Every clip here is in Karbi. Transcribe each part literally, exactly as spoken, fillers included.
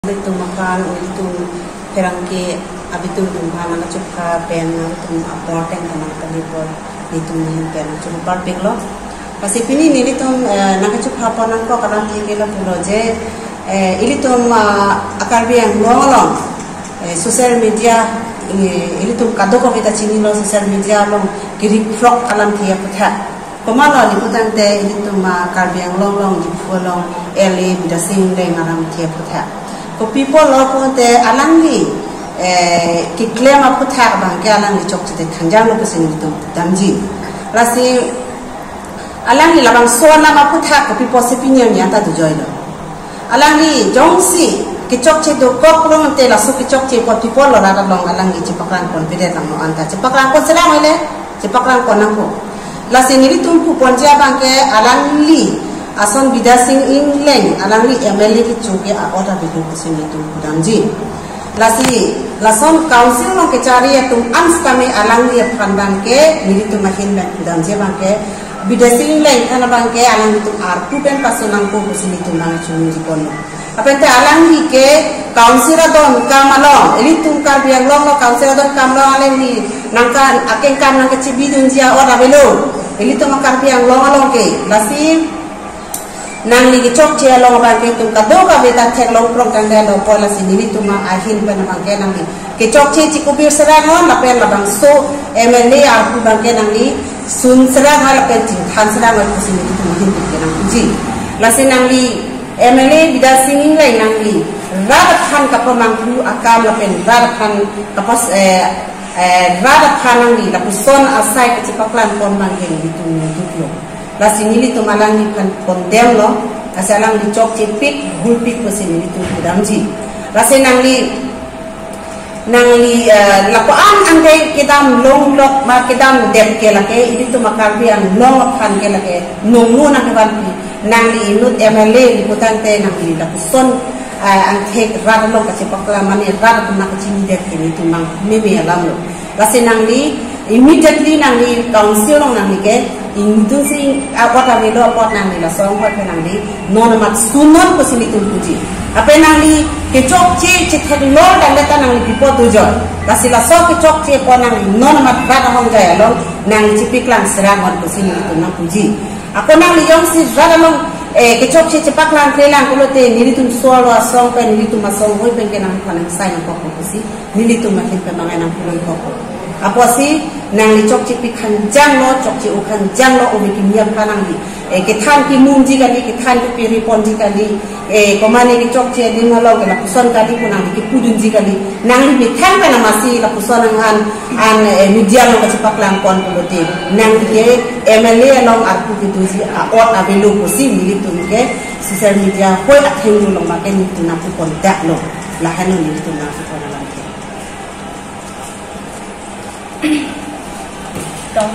Nelitum aphan, nelitum pherangke abitung atum aphan nangkachupha pen nangtum apor teng teman kali apor nelitum ahin pen nangchupha parpiklo. Lasi pini nelitum, eh, nangkachupha apor nangkok alam ke lapulo je, eh, ilitum, ah, a-Karbi Anglong along, eh, social media, eh, ilitum kadokave ta chinilo social media along kiri phrok alam thia puthak. Komatlo ni putangte ilitum a-Karbi Anglong along, Diphu along, L A Bidya Sing Engleng alam thia puthak. Kopi apotlo pute alangli, eh, keklem aphuthak abangke alangli chokche te khangjanglo pusi nelitum damji. Lasi alangli labangso alam aphuthak kopi apotsi pini arni anta dojoilo. Alangli jongsi kechokche dokok long te laso kechokche apot pi apotlo rat along alangli chepaklang ponpedet langno anta chepaklang pon serang oile, chepaklang pon nangpo. Lasi nelitum puponji abangke alangli ason Bidya Sing Engleng alangli M L A kecho ke a-ot avedetlo pusi nelitum pudamji. Lasi lason council along kechari atum an sitame alangli aphan abangke nelitum ahin pen pudamji abangke Bidya Sing Engleng aphan abangke alanglitum arpu pen paso nangpo pusi nelitum abang chunji ponlo. Lapen te alangli ke council adonkam along, ilitum Karbi Anglong along council adonkam along alangli nangka akengkam nangkachebidunji a-ot avelo. Ilitum a-Karbi Anglong along ke, lasi nangli kechokche along abangke itum kadokave ta theklong prong kangdelo apot lasi nelitum ahin pen abangke nangli kechokche chikubir serang non lapen labangso M L A arpu abangke nangli sun serang non lapen chingthan serang non pusi nelitum ahin pen nangpuji. Lasi nangli M L A Bidya Sing Engleng nangli rat aphan kapamanghu akam lapen rat aphan kapas, eh, eh, rat aphan nangli lapuson asai kachepaklang pon abangke nelitum duklo. Lasi nelitum alangliphan condemn lo, lasi alangli chokchepik, hulpik pusi nelitum pudamji. Lasi nangli, nangli, eh, lapu-an ante kedam longlok ma kedamdet ke lake, ilitum a-Karbi Anglong aphan ke lake, nongno nangkevanpi, nangli inut M L A ni putangte nangli lapuson, eh, angthek rat along kachepaklang mane rat atum nangkachinidet ke nelitum abang meme alamlo. Lasi nangli immediately nangli council along nangli ke ingdunsi a-ot avelo apot nangli laso anghoi ke nangli non amat sun non pusi nelitum puji. Lapen nangli kechokche chetheklong dan leta nangli pi apot dojoi. Lasi laso kechokche apot nangli non amat rat ahongjai along nangli chepaklang serang non pusi nelitum nangpuji. Ako nangli jongsi rat along, eh, kechokche chepaklang klelang pulote nelitum solo asong pen nelitum asong hoi pen ke nangphan angsai nangkok pusi nelitum ahin pen mangai nangphan nangkok. Apotsi nangli chokchepik khangjanglo, chokche-o khangjanglo, ove kimi aphan nangli, eh, kethan kimumji kali, kethan kepiri ponji kali, eh, komane kechokche adim along ke lapuson kali pu nangli kepudunji kali. Nangli methang pen amatsi lapuson nang an, an, eh, media along kachepaklang pon pulote nangli ke M L A along arpu kedoji a-ot avelo pusi nelitum ke social media hoi athengno along abangke nelitum nangpu pondaklo. Lahenlo nelitum nangpu pon alam ke. To.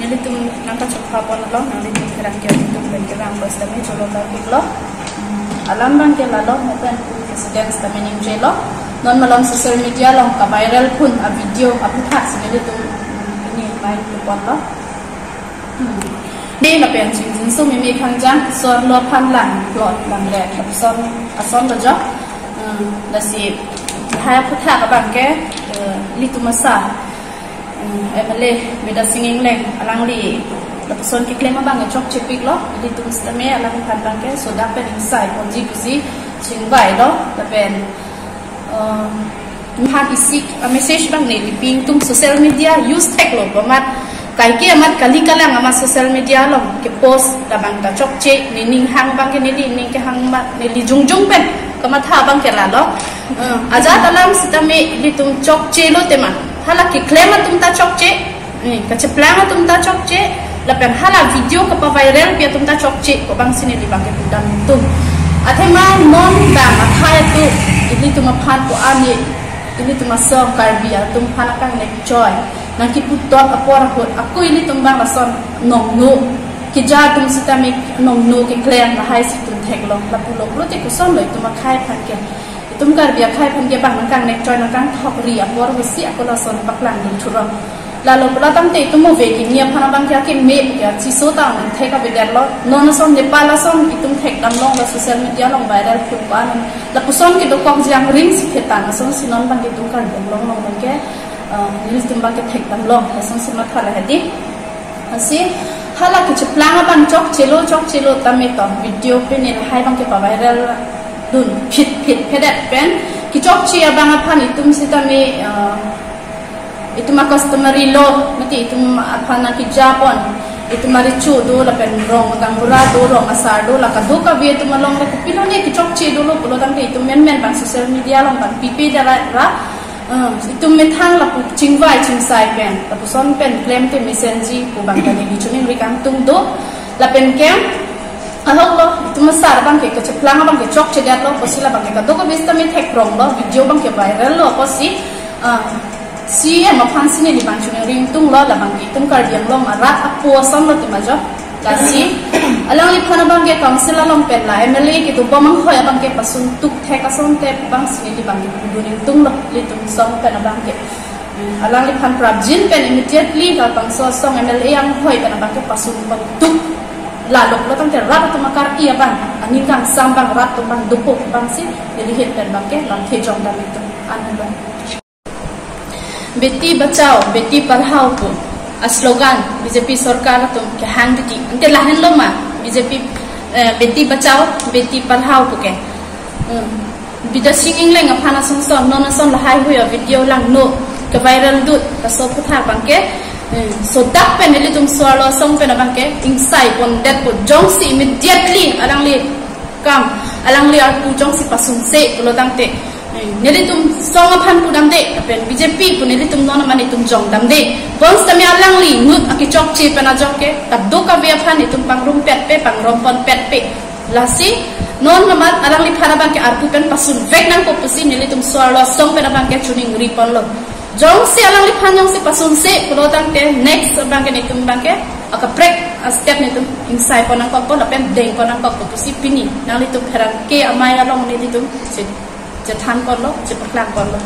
Nelitum nangkachupha pon along, nanglitum pherangke atum pen kevang bos kami cholo ta piklo. Hmm, alam abangke lalo mo pen pun ke students kami ningjelo. Non malom social media along kaviral pun a-video aphuthak si nelitum, hmm, ini main tu ponlo. Hmm. Di lapen chingjinsum mimi khangjang, sor lo phan lang, plot lang le, ason, ason lo jo. Hmm, lasi, hai aphuthak abangke, eh, ilitum asa, hmm, M L A Bidya Sing Engleng alangli lapuson keklem abang chokchepiklo, ilitum sitame alangphan abangke sodak pen ingsai ponji pusi chingvailo, lapen, eh, mehang isi, eh, message abang neli pi ingtung social media use theklo, komat kaike amat kali kalang amat social media along kepost abang ta chokche, nening hang abangke neli ning kehang amat neli jongjong pen kamatha abangke lalo. Eh, ajat alam sitame ilitum chokchelo tema. Hala keklem atum ta chokche, eh, kacheplang atum ta chokche, lapen hala video kapaviralpi atum ta chokche, ko abang si neli abangke pudam tum. Athema non dam akhai atum, ilitum aphan ko-an, ilitum asong Karbi atum aphan akangnek choi nangkiputot apor ahut, ako ilitum abang lason nongno, keja atum sitame nongno keklem lahai si itum theklong, lapulo pulote kosonlo itum akhai aphan ke. Itum Karbi akhai aphan ke abang nangkangnek choi nangkangthokri apor ahut si ako lason paklangdun thurong. Lalo pulo tangte itum ove kimi aphan abang ke akeme ke chiso ta nang thek avedetlo. Non ason Nepal ason itum thekdamlong la social media along viral phut pa non. Lapuson kedokok jangring si thetan asonsi non abang ke itum Karbi Anglong along abang ke, eh, nelitum abang ke thekdamlong asonsi matha lahedi. Lasi hala kecheplang abang chokchelo chokchelo tame to video pen lahai abang ke pa-viral dun phit phit phedet pen kechokche abang aphan itum sitame, eh, itum a-customary law mate itum aphan akejapon, itum arecho do lapen rong agangbura do, rong asar do, la kadokave itum along la kopilone kechokche dolo pulo tangte itum menmen abang social media along abang pipe dara ra, eh, itum methang lapu chingvai chingsai pen, lapuson pen klemte mesenji pu abang ta neli choningri kangtung do, lapen ke ahok lo, itum asar abang ke kecheplang abang ke chokchedetlo, pusi la abang ke kadokave sitame thekronglo, video abang ke viral lo, pusi, ah, C M aphansi neli abang choningri ingtunglo, la abang ke itum Karbi Anglong arat apo ason lo tema jo. Lasi alangliphan abang ke council along pen la M L A kedobom anghoi abang ke pasun tuk thek asonte abangsi neli abang ke pudun ingtunglo, ilitum asong pen abang ke. Hmm, alangliphan prapjin pen immediately labangso asong M L A anghoi pen abang ke pasun pon tuk. Lalo pulo tangte rat atum akar-i abang, aning kangsam abang, rat atum abang dopok abangsi neli ahin pen abang ke lamthe jongdam itum anlo. Beti Bachao, Beti Padhao pu a-slogan B J P sorkar atum kehang titi. Ante lahenlo ma B J P, eh, Beti Bachao, Beti Padhao pu ke. Hmm. Bidya Sing Engleng aphan asonson non ason lahai hui a-video langno ke-viral dut, laso aphuthak abang ke, eh, sodak pen ilitum so-arlo asong pen abang ke ingsai pondet pu, jongsi immediately alangli kam, alangli arpu jongsi pasunse pulo tangte, eh, nelitum song aphan pudamde, lapen B J P pu nelitum non aman itum jongdamde. Bonsitame alangli inut akechokche pen ajok ke kadokave aphan itum pangrumpetpe, pangrompon petpe. Lasi non amat alangliphan abang ke arpu pen pasunvek nangkok pusi nelitum so-arlo asong pen abang ke choningri ponlo. Jongsi alangliphan jongsi pasunse pulo tangte next abang ke netum abang ke akaprek a-step netum ingsai pon nangkokpo lapen deng pon nangkokpo pusi pini nanglitum pherangke amei along nelitum che-, chethan ponlo, chepaklang ponlo.